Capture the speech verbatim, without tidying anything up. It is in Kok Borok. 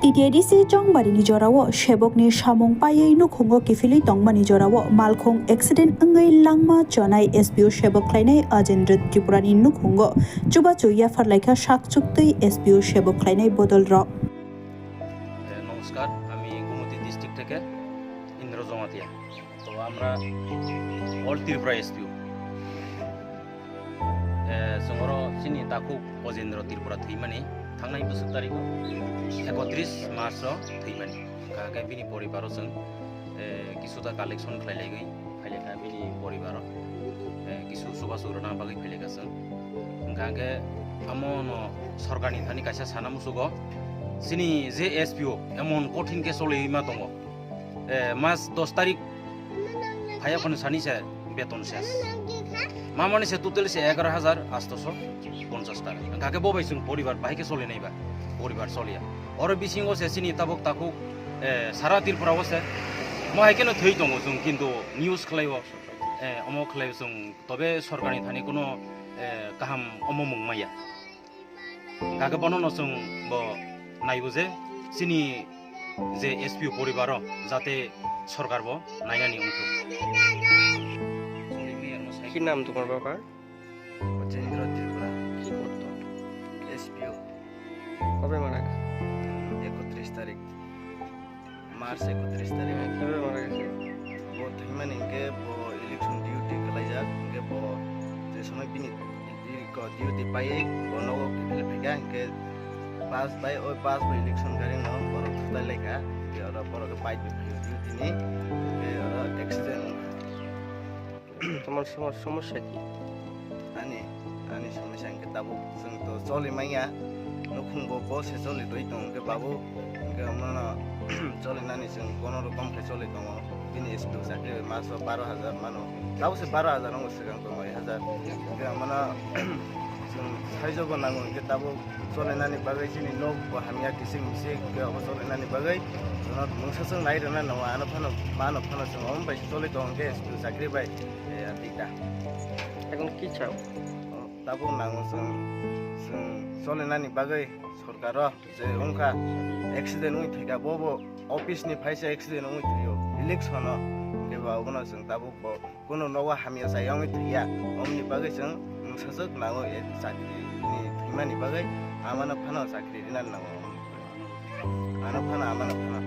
T T A D C Chongbarini jorao sebokni samung paiwi nukhungo kiphilwi tongmani jorao malkhung accident wngwi langma chonai S P O sebok khlainai Ajendra Tripurani nukhungo chubachu yaphar laikha sakchuktwi S P O sebok khlainai bodolrok. এ, নমস্কার, আমি গোমতী ডিস্ট্রিক্ট থেকে ইন্দ্র জমাতিয়া। তো আমরা অল ত্রিপুরা এসপিও, এ, chwng oro chini takhuk Ojendra Tripura thwimani thangnai bwswk tarikh ekotris March o thwimani. Hwnkha khe bini poribaro chwng, e, kisuta collection khlai laigwi phailekha bini poribaro, e, kisu chubachu rwna bagwi phailekha chwng. Hwnkha khe amo no sorkarni thani kaisa sana muchugo, chini je S P O emon kothin khe choliwi ma tongo. E, mas dos tarik phaiya phano sani se beton ses. Mamani se total se egaro hajar astoso ponchas taka. Hwnkha khe bo bai chwng poribar bahai khe solinai ba, poribar soliya. Oro bisingo se chini tabuk takhuk, e, sara Tripura o se mo hai kheno thwi tongo chwng, kintu news khlai o, e, omo khlai o chwng. Tobe sorkarni thani kuno, eh, kaham omo mung maya. Hwnkha khe bono no chwng bo naibo je chini je S P O poribaro jate sorkar bo nainani wngthok. কি নাম তোমার বাবার? Ojendra Tripura. কি করতো? S P O. কবে মারা গেছে? Ekotris tarik. March ekotris tarik. কিভাবে মারা গেছে? Bo thwimani hwnkhe bo election duty khlaijak, hwnkhe bo je somoi bini di-, ko duty paiwi bo nogo kiphil phaikha, hwnkhe bus bai, oi bus bai election gari no borok thwtai laikha, hwnkhe oro borok bike bai phaio duty ni, hwnkhe oro accident wngkha. তোমার সমস্যা কি? Ani, ani somosya hwnkhe tabuk chwng to choli manya, nukhungo bo se choli twi tongo hwnkhe babu, hwnkhe omono choli nani chwng kono rokom khe choli tongo. Bini S P O chakri bai maso baro hajar mano, tabuk se baro hajar wngo, swkang to noi hajar. Hwnkhe omono chwng saijo bo nango hwnkhe tabuk choli nani bagwi chini nok bo hamya kisik misik hwnkhe obo choli nani bagwi chwngno mungsa chwng nai rwna nango, ano phano mano phano chwng omo bai se choli tongo hwnkhe S P O chakri bai. Eh, atita. এখন কি চাও? Tabuk nango chwng, chwng solinani bagwi sorkaro je wngkha accident wngwi thwikha, bo bo office ni phaisa accident wngwi thwio, election o, hwnkhe ba obono chwng tabuk bo kuno nogo hamya chaya wngwi thwiya, omoni bagwi chwng mungsaswk nango, eh, chakri ni thwimani bagwi amano phano chakri rinani nango. Ano phano, amano phano.